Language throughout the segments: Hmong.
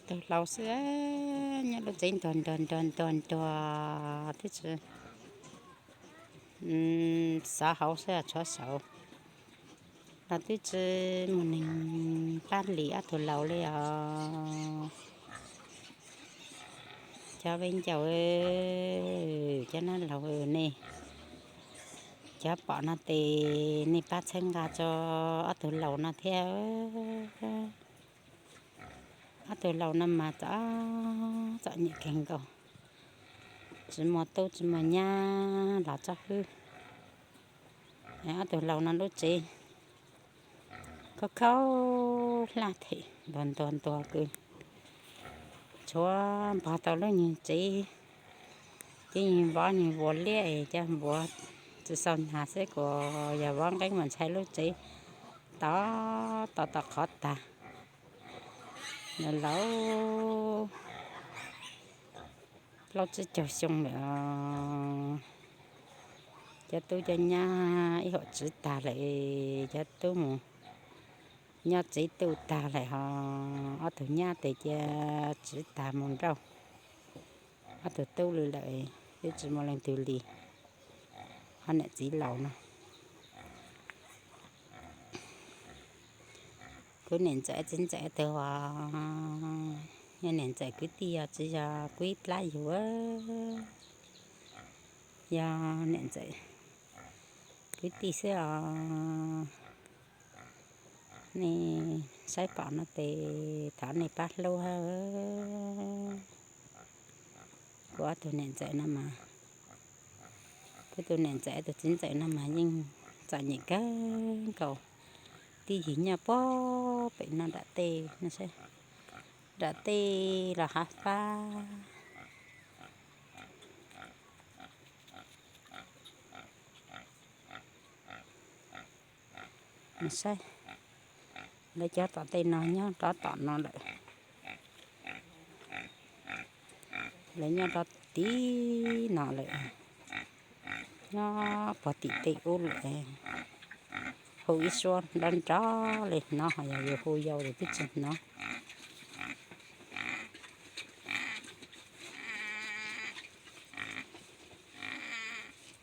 Tug laus xwb, nyob lub tsev ntuag ntuag ntuag ntuag ntuag twb tsis xav hauv xwb, tshuav saud los twb tsis muaj neeg pab li ob tug laus li os. Cov viv ncaus, cov nab laus, nej cov pom no ces nej pab txhawb nqa rau ob tug laus no thiab. Ob tug laus no mas txom, txom nyem kawg nkaus, tsis muaj tub tsis muaj nyab los txob hwb. Ob tug laus no lub tsev khaub khaub hlab them ntuag ntuag ntuag kws tshuav npog tau lub nyuag tsev, tib nyuag vov nyuag vuas liab es cov npuav tsis xaus nag xwb kuas yog vov nqeeb mas ntshai lub tsev tod to tom qhov tag. Laus laus plaub tsib caug xyoo lawm, cov tub cov nyab ib huam tsiv tag lawm, cov tub mus nyob tsev tuj tag lawm ho, ob tug nyab tes cia tsiv tag mus nrauj ob tug tub li lawm, twb tsis muaj leej twg li. Ho niam txiv laus no, kuv niam ntxawm txiv ntxawm tug, yog niam ntxawm kwv tij yog tsis yog kuv ib plab yug, yog niam ntxawm kwv tij xwb os. Nej saib pom no tes thov nej pab hlub. Kuv ob tug niam ntxawm no mas, kuv tus niam ntxawm tus txiv ntxawm no mas yeej txom nyem kawg nkaus, tib yig nyob puag pem no nram tej no, nram tej los hav fab. Saib, lawv cov tom tej no nyob rov tom no lawm, lawv nyob rov tid no lawm, nyob puag tim tej ub lawm. Hu ib suab nrov nrov li hnov, ho yog yus hu yau lawm twb tsis hnov.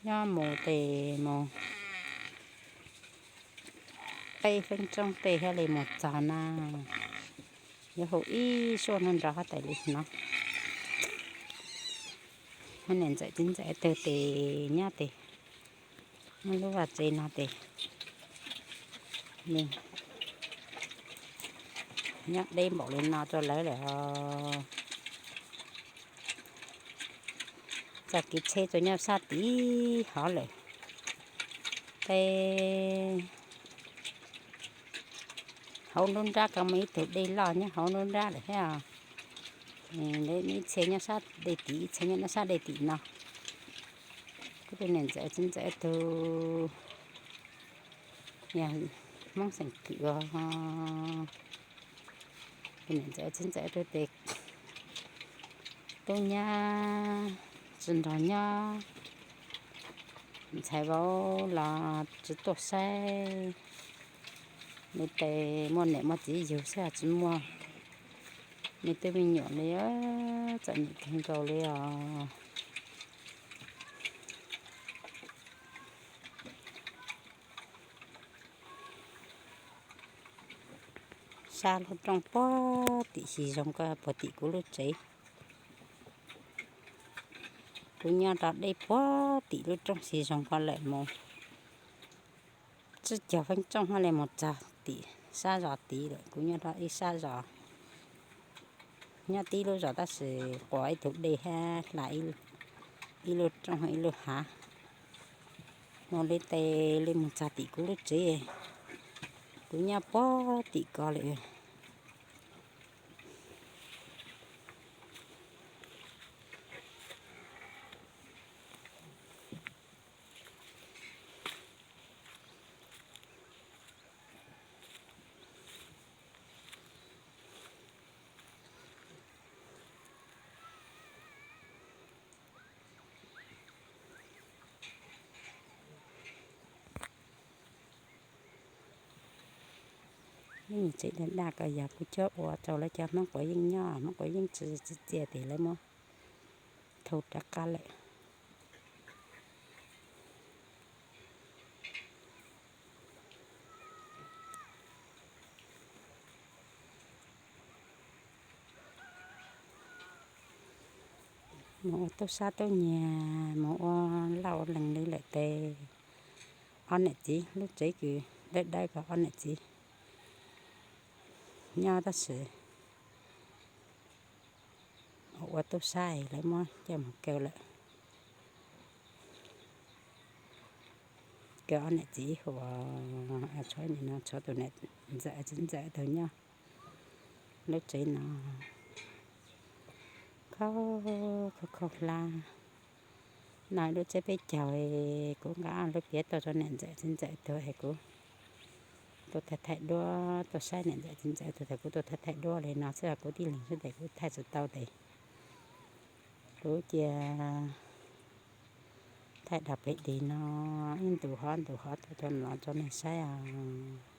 Nyob mus tes mus peb feeb tsooj tej thiaj li mus txog na. Yuav hu ib suab nrov nrov hov tas li no. Niam ntxawm txiv ntxawm tug tes nyob tes, nyob lub vaj tsev no tes, nyob deb npaum li no rau lawv lawm os. Txoj kev tsheb tuaj nyob sab tid hov lawm. Peb hauv nruab nrab ko muaj ib tug dej loj nyob hauv nruab nrab lawm thiab. Ib txhia nyob sab dej tim, ib txhia nyob sab dej tim no. Kuv tus niam ntxawm txiv ntxawm tug, yog Hmoob xeem Kwm os. Kuv niam ntxawm txiv ntxawm tug tes tub nyab tsis nrog nyob, ntxhais vauv los tsis tuaj saib, li tes muaj niam muaj txiv yug xwb tsis muaj me tub me nyuam li, txom nyem kawg nkaus li os. Sab lub rooj puag tim xyov zoo ko puag tim kuv lub tsev. Kuv nyob rau deb puag tim lub rooj xyov zoo ko lawm mus tsib caug feeb tsooj li mus txog tim sab zos tid lawm. Kuv nyob rau ib sab zos, nyob tib lub zos tab sis quas ib tug dej thiab hla ib lub rooj ib lub hav. Mus li tes li mus txog tim kuv lub tsev, kuv nyob puag tim ko lawm. Lub nyuag tsev daj daj ko yog kuv coj ua rau lawv cov Hmoob Quav Yeej nyob, Hmoob Quav Yeej tsis txia ces lawv muab thau rov qab lawm. Mus ua tub sab tub nyiag, mus ua laj ua lees li lawm tes ob niam txiv, lub tsev kws dawb dawb ko ob niam txiv nyob tab sis ua tub sab lawv muab coj mus kaw lawm. Kaw ob niam txiv ib huam, tshuav nim no tshuav tus niam ntxawm txiv ntxawm tug nyob lub tsev no. Kho kho kho hlab. No lub tsev peb caug, kuv nqa lub piav tuaj rau niam ntxawm txiv ntxawm tug es kuv tuaj thaij thaij duab, tuaj saib niam ntxawm txiv ntxawm tug, kuv tuaj thaij thaij duab li no xwb, kuv tij leeg xwb tes kuv thaij tsis tau tes kuv cia thaij dog pem dig no ib ntus hov ntus hov tuaj rau no rau nej saib os.